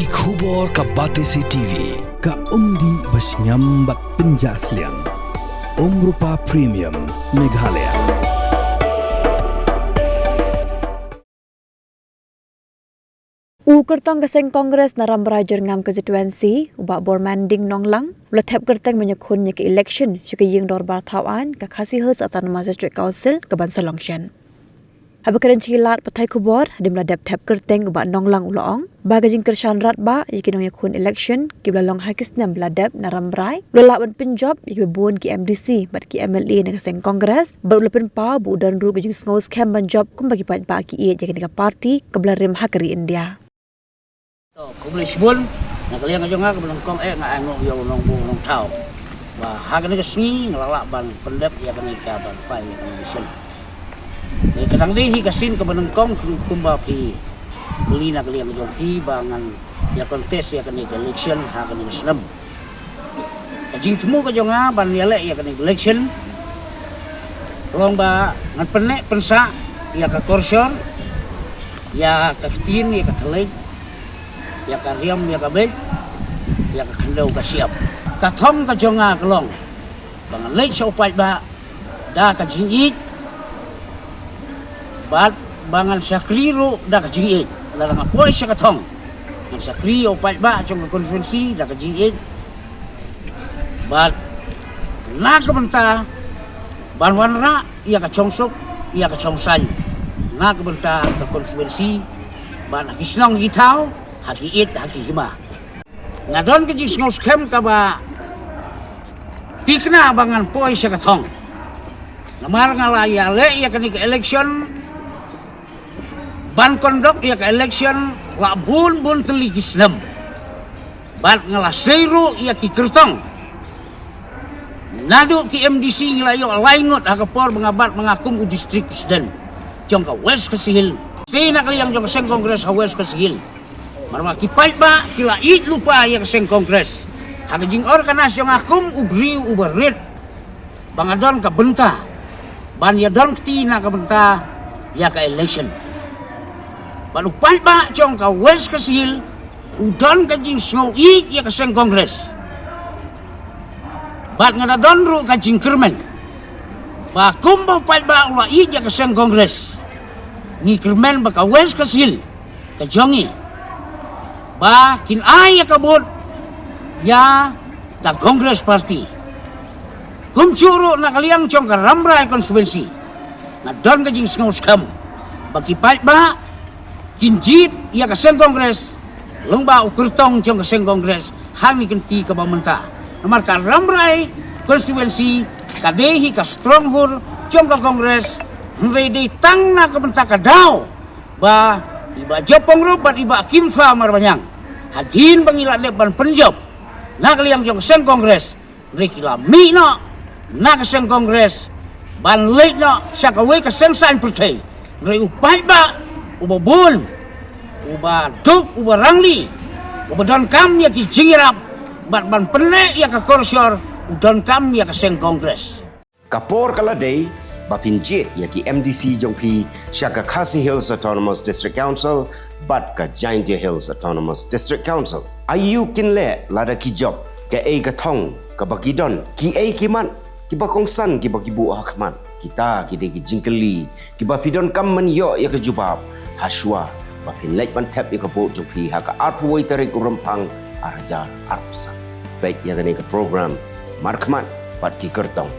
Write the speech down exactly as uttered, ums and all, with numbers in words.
Ki khubor ka Batesi T V, ka umdih ba shngiam bad pynjah sliang. Umrupa Premium, Meghalaya. U kyrtong ka seng Congress na Rambrai Jyrngam Constituency, u Bah Bormanding Nonglang, u la thep kyrteng ban ïakhun ïa ka election sha ka ïing dorbar thaw aiñ ka Khasi Hills Autonomous District Council ka ban sa long shen. Haba kren sha ki lad pathai khubor hadien ba la dep thep kyrteng, u Bah Nonglang u la ong ba ka jingkyrshan radbah ïa ki nongïakhun election kiba la long ha ki snem ba la dep na Rambrai u la lah ban pynjop ïa kiba bun ki M D C bad ki M L A na ka seng Congress, bad u la pynpaw ba u don ruh ka jingsngew skhem ban jop kumba ki paidbah ki ïeit ïa kane ka party kaba la rim ha ka ri India. To, khublei shibun, na ka liang ka jong nga kaba nyngkong eh nga ai nguh ïa u nongbuh nongthaw ba ha kane ka sngi nga la lah ban pyndep ïa kane ka ban phai ïa kane ka election. Te ka dang dei hi ka sien kaba nyngkong, kumba phi kylli na ka liang ka jong phi ba ngan ïa contest ïa kane ka election ha kane ka snem. Ka jingthmu ka jong nga ban ïaleh ïa kane ka election ka long ba ngan pynneh pynsah ïa ka korshor, ïa ka ktien ïa ka thylliej, ïa ka riam ïa ka beit, ïa ka khyndew ka shyiap. Ka thong ka jong nga ka long ba ngan leit sha u paidbah da ka jingïeit bad ba ngan shakri ruh da ka jingïeit. Lada nga poi sha ka thong ngan shakri ïa u paidbah jong ka constituency da ka jingïeit bad na ka bynta ban wanrah ïa ka shongsuk ïa ka shongsaiñ na ka bynta ka constituency bad ha ki shnong ki thaw, ha ki ïit ha ki hima. Nga don ka jingsngew skhem kaba thikna ba ngan poi sha ka thong. Namar nga la ïaleh ïa kane ka election, ban conduct ïa ka election la bun bun tylli ki snem. Bad nga la sei ruh ïa ki kyrtong. Naduh ki M D C ngi la ïoh lai ngut ha ka por ba nga bat ma nga kum u district president jong ka West Khasi Hills. Sei na ka liang jong ka seng Congress ha West Khasi Hills. Namar ba ki paidbah ki la ïeit lypa ïa ka seng Congress. Ha ka jingorganize jong nga kum u briew uba rit ba nga don ka bynta ban ïa don kti na ka bynta ïa ka election. Bad u paidbah jong ka West Khasi Hills u don ka jingsngew ïeit ïa ka seng Congress. Bad nga da don ruh ka jingkyrmen ba kumba u paidbah u la ïeit ïa ka seng Congress, ngi kyrmen ba ka West Khasi Hills ka jong ngi ba kin ai ïa ka vote ïa ka Congress Party. Kumjuh ruh na ka liang jong ka Rambrai constituency nga don ka jingsngew skhem ba ki paidbah kin jied ïa ka seng Congress lyngba u kyrtong jong ka seng Congress ha kane ka kynti kaba mynta. Namar ka Rambrai constituency ka dei hi ka stronghold jong ka Congress. Hynrei dei tang na ka bynta ka daw ba i Bah Jopong Rup bad i Bah Kimfa Marbaniang hadien ba ngi la dep ban pynjop na ka liang jong ka seng Congress, hynrei ki la mih noh na ka seng Congress ban leit noh sha kawei ka seng saiñ pyrthei. Hynrei u paidbah uba bun, uba duk, uba rangli, uba donkam ïa ki jingïarap bad ban pynneh ïa ka korshor, u donkam ïa ka seng Congress. Ka por ka la dei ba phin jied ïa ki M D C jong phi sha ka Khasi Hills Autonomous District Council bad ka Jaintia Hills Autonomous District Council. Aïu kin leh lada ki jop? Kaei ka thong kaba ki don? Kiei ki mat kiba kongsan kiba ki buh ha khmat? Kita ki dei ki jingkylli kiba phi donkam ban ïoh ïa ka jubab hashwa ba phin leit ban thep ïa ka vote jong phi ha ka arphew wei tarik u Rymphang ar hajar arphew san. Peit ïa kane ka program Markhmat bad ki kyrtong.